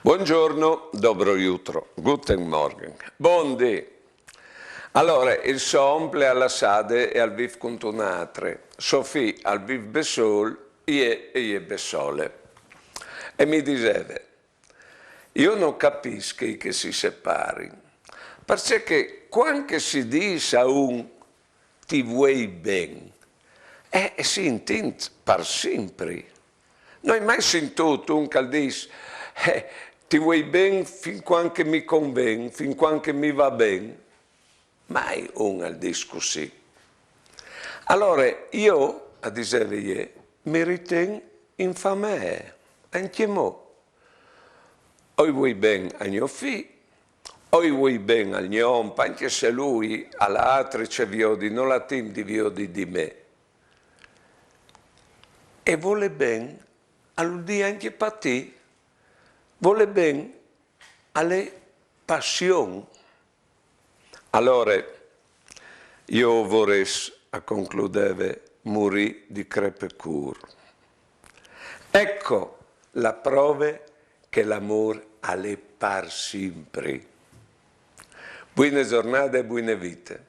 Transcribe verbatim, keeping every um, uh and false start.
Buongiorno, dobro jutro, guten Morgen, bundì. Alore, il so om al è a la sade e al vîf cuntune altre. So fi al vîf bessôl, jê e je bessole. E mi diseve: jo no capìs chei che si separin, parcè che cuant che si dîs a un "ti vuei ben", eh, si intint par simpri. No ai mai sintût un che al dîs "eh, ti vuei ben fin cuant che mi conven, fin cuant che mi va ben"? Mai un al dîs cussì. Alore jo, a diseve jê, mi riten in famee, ancjemò. O i vuei ben a gno fi, o i vuei ben al gno om, ancje se lui a la altre ce viodi, nol à timp di viodi di me. E volê ben al vûl dî ancje patî, volê ben al è passion. Alore, jo o vorès, a concludeve, murî di crepecûr. Eco la prove che l'amôr al è par simpri. Buine zornade e buine vite.